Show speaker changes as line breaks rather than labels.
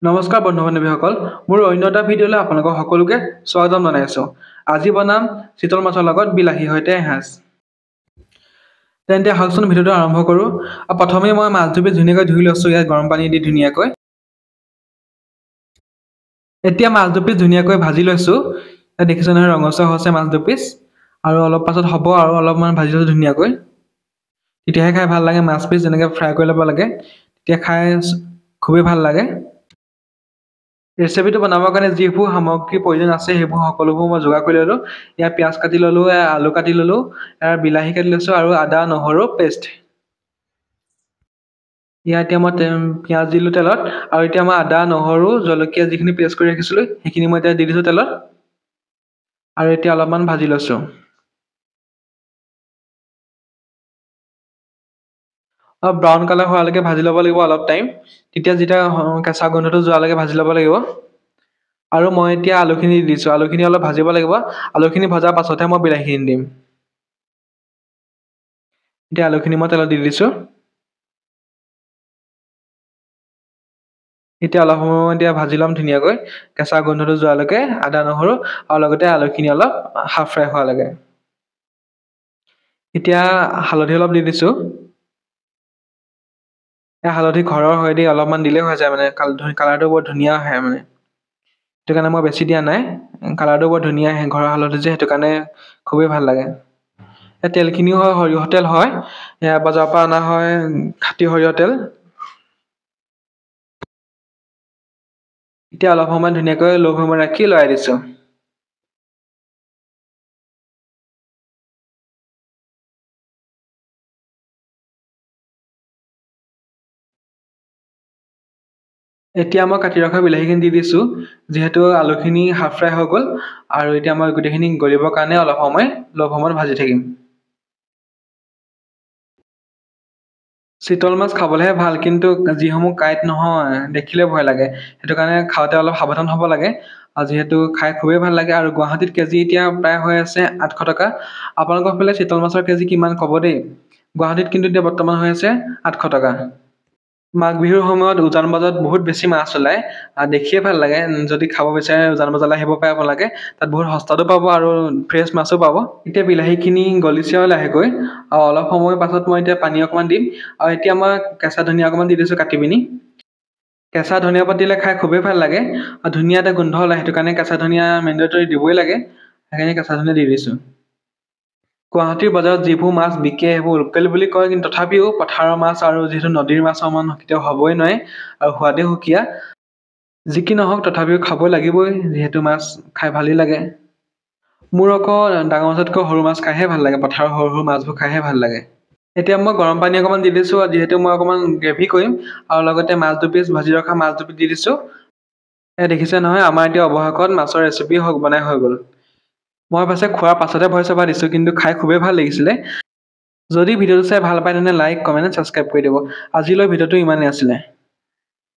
নমস্কাৰ বন্ধু বান্ধৱীসকল, মোৰ অন্য এটা ভিডিঅ'লৈ আপোনালোকক সকলোকে স্বাগতম জনাইছোঁ। আজি বনাম চিতল মাছৰ লগত বিলাহীৰ সৈতে এসাঁজ। তেন্তে আহকচোন ভিডিঅ'টো আৰম্ভ কৰোঁ। আৰু প্ৰথমে মই মাছ দুপিচ ধুনীয়াকৈ ধুই লৈছোঁ, ইয়াত গৰম পানী দি ধুনীয়াকৈ। এতিয়া মাছ দুপিচ ধুনীয়াকৈ ভাজি লৈছোঁ। ইয়াত দেখিছে নহয়, ৰঙচুৱা হৈছে মাছ দুপিচ, আৰু অলপ পাছত হ'ব আৰু অলপমান ভাজি লৈছোঁ ধুনীয়াকৈ, তেতিয়াহে খাই ভাল লাগে। মাছ পিচ যেনেকৈ ফ্ৰাই কৰি ল'ব লাগে, তেতিয়া খাই খুবেই ভাল লাগে। ৰেচিপিটো বনাবৰ কাৰণে যিবোৰ সামগ্ৰীৰ প্ৰয়োজন আছে সেইবোৰ সকলোবোৰ মই যোগাৰ কৰি ল'লোঁ। ইয়াত পিঁয়াজ কাটি ল'লোঁ, আলু কাটি ল'লোঁ, ইয়াৰ বিলাহী কাটি লৈছোঁ আৰু আদা নহৰু পেষ্ট। ইয়াত এতিয়া মই পিঁয়াজ দিলোঁ তেলত, আৰু এতিয়া মই আদা নহৰু জলকীয়া যিখিনি পেষ্ট কৰি ৰাখিছিলোঁ সেইখিনি মই এতিয়া দি দিছোঁ তেলত, আৰু এতিয়া অলপমান ভাজি লৈছোঁ। অলপ ব্ৰাউন কালাৰ হোৱালৈকে ভাজি ল'ব লাগিব অলপ টাইম, তেতিয়া যেতিয়া কেঁচা গোন্ধটো যোৱালৈকে ভাজি ল'ব লাগিব। আৰু মই এতিয়া আলুখিনি দি দিছোঁ, আলুখিনি অলপ ভাজিব লাগিব। আলুখিনি ভজাৰ পাছতহে মই বিলাহীখিনি দিম। এতিয়া আলুখিনি মই তেলত দি দিছোঁ। এতিয়া অলপ সময় এতিয়া ভাজি ল'ম ধুনীয়াকৈ, কেঁচা গোন্ধটো যোৱালৈকে আদা নহৰু আৰু লগতে আলুখিনি অলপ হাফ ফ্ৰাই হোৱালৈকে। এতিয়া হালধি অলপ দি দিছোঁ। এই হালধি ঘৰৰ হয় দেই, অলপমান দিলেই হৈ যায়, মানে কালাৰটো বৰ ধুনীয়া আহে মানে, সেইটো কাৰণে মই বেছি দিয়া নাই। কালাৰটো বৰ ধুনীয়া আহে ঘৰৰ হালধি যে, সেইটো কাৰণে খুবেই ভাল লাগে। এই তেলখিনিও হয় সৰিয়হ তেল হয়, এয়া বজাৰৰ পৰা অনা হয় খাটি সৰিয়হ তেল। এতিয়া অলপ সময় ধুনীয়াকৈ ল' ফ্লেমত ৰাখি লৰাই দিছোঁ। এতিয়া মই কাটি ৰখা বিলাহীখিনি দি দিছোঁ। যিহেতু আলুখিনি হাফ ফ্ৰাই হৈ গ'ল, আৰু এতিয়া মই গোটেইখিনি গলিবৰ কাৰণে অলপ সময় ল' ফ্লেমত ভাজি থাকিম। চিতল মাছ খাবলৈহে ভাল, কিন্তু যিসমূহ কাঁইট নহয় দেখিলে ভয় লাগে, সেইটো কাৰণে খাওঁতে অলপ সাৱধান হ'ব লাগে। আৰু যিহেতু খাই খুবেই ভাল লাগে। আৰু গুৱাহাটীত কেজি এতিয়া প্ৰায় হৈ আছে 800 টকা। আপোনালোকৰ ফালে চিতল মাছৰ কেজি কিমান ক'ব দেই। গুৱাহাটীত কিন্তু এতিয়া বৰ্তমান হৈ আছে 800 টকা। মাঘ বিহুৰ সময়ত উজান বজাৰত বহুত বেছি মাছ ওলায়, দেখিয়ে ভাল লাগে। যদি খাব বিচাৰে উজান বজাৰলৈ আহিব পাৰে আপোনালোকে, তাত বহুত সস্তাতো পাব আৰু ফ্ৰেছ মাছো পাব। এতিয়া বিলাহীখিনি গলিছে লাহেকৈ, আৰু অলপ সময় পাছত মই এতিয়া পানী অকণমান দিম। আৰু এতিয়া মই কেঁচা ধনিয়া অকণমান দি দিছোঁ কাটি পিনি। কেঁচা ধনিয়া পাত দিলে খাই খুবেই ভাল লাগে আৰু ধুনীয়া এটা গোন্ধ ওলায়, সেইটো কাৰণে কেঁচা ধনিয়া মেণ্ডেটৰী দিবই লাগে, সেইকাৰণে কেঁচা ধনিয়া দি দিছোঁ। গুৱাহাটীৰ বজাৰত যিবোৰ মাছ বিকে সেইবোৰ লোকেল বুলি কয়, কিন্তু তথাপিও পথাৰৰ মাছ আৰু যিহেতু নদীৰ মাছৰ সমান কেতিয়াও হ'বই নোৱাৰে আৰু সোৱাদেই সুকীয়া। যি কি নহওক তথাপিও খাব লাগিবই, যিহেতু মাছ খাই ভালেই লাগে। মোৰ আকৌ ডাঙৰ মাছতকৈ সৰু মাছ খাইহে ভাল লাগে, পথাৰৰ সৰু সৰু মাছবোৰ খাইহে ভাল লাগে। এতিয়া মই গৰম পানী অকণমান দি দিছোঁ, যিহেতু মই অকণমান গ্ৰেভি কৰিম, আৰু লগতে মাছ দুপিচ ভাজি ৰখা মাছ দুপিচ দি দিছোঁ। এয়া দেখিছে নহয়, আমাৰ এতিয়া অৱশেষত মাছৰ ৰেচিপি বনাই হৈ গ'ল। মই পাছে খোৱাৰ পাছতহে ভইচ অভাৰ দিছোঁ, কিন্তু খাই খুবেই ভাল লাগিছিলে। যদি ভিডিঅ'টো চাই ভাল পায় তেন্তে লাইক, কমেণ্ট, ছাবস্ক্ৰাইব কৰি দিব। আজিলৈ ভিডিঅ'টো ইমানেই আছিলে।